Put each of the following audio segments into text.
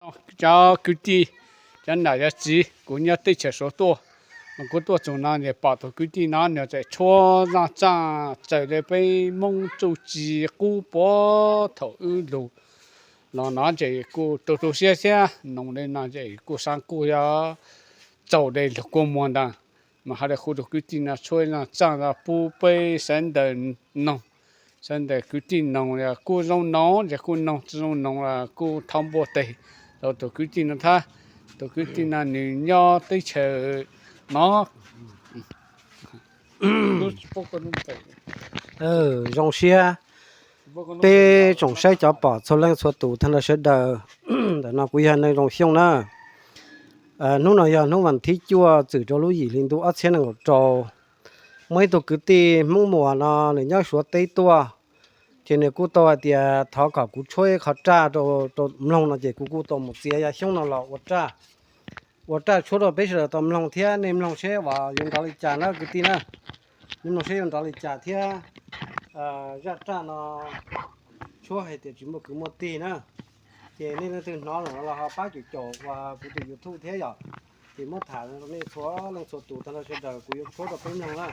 Cov kwv tij, cov nam cov txiv, kuv nyob teb chaws Suav tuaj, mas kuv tuaj txog no ces pom tus kwv tij no nws tseem tshuab zaj txaaj txawm li peb Hmoob txuj ci qub puag thaum wb lug los no ces kuj tu tu siab thiab, noog li no ces kuj xaav kuj yuav txaus li lug kua muag ntag. Mas hais li hu tus kwv tij no tshuab zaj txaaj pub peb sawv daws noog, sawv daws kwv tij noog kuj zoo noog, ces kuj noog tsis zoo noog los kuj thov npuaj teg rau tus kwv tij no thab. Tus kwv tij no nws nyob teb chaws no. Zoo siab peb tsoom saib cov pom txhua leej txhua tus tag nrho sawv daws. Ntawm no kuv yog Neej Zoo Xyooj na. Hnub no yog hnub vas thib cuaj txwm rau lub yim hli ntuj ob txhiab nees nkaum rau. Muaj ib tug kwv tij Hmoob Muas no nws nyob Suav teb tuaj, ces nws kuj tau hais tias thov kom kuv tshuab ib qho raj rau mloog no ces kuv kuj tau mus txiav yaj xyoob no los ua raj, ua raj tshuab rau peb sawv daws tau mloog thiab. Nej mloog seb uas yuav nrov li cas na kwv tij na. Nej mloog seb yuav nrov li cas thiab. Zaj raj no tshuab hais tias tsis muaj kwv muaj tij na, ces nej leej twg hnov lawm no los ho pab caum caum uas kuv tus YouTube thiab yom. Ces muab tham rau nej txhua leej txhua tus tag nrho sawv daws, kuv yuav tshuab rau peb mloog na.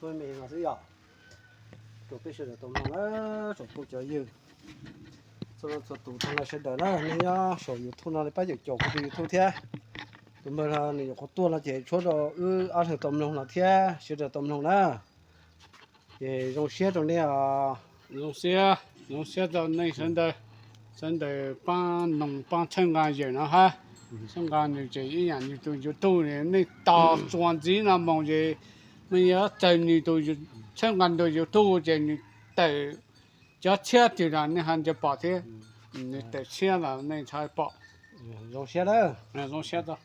Tshuab me no xwb yom. Rau peb sawv daws tau mloog na, tsoom phooj cov ywg txhua leej txhua tus tag nrho sawv daws na, nej nyob saum YouTube no pab caum caum kuv tus YouTube thiab. Tus npawg no nws nyuam qhuav tuaj no ces tshuab rau wb ob leeg tau mloog no thiab sawv daws tau mloog na. Ces zoo siab rau nej os. Zoo siab, zoo siab rau nej sawv daws, sawv daws pab noog pab txhawb nqa yawm no hab. Txhawb nqa nws ces ib yam nws tus YouTube, nej tos txuas ntxiv no mus ces nej yuav txawm nws tus, txhawb nqa nws tus YouTube ces nws tawm cov tshiab twg los nej ho nco pom thiab. Nws tawm tshiab los nej txhawb pom. Zoo siab, zoo siab tau.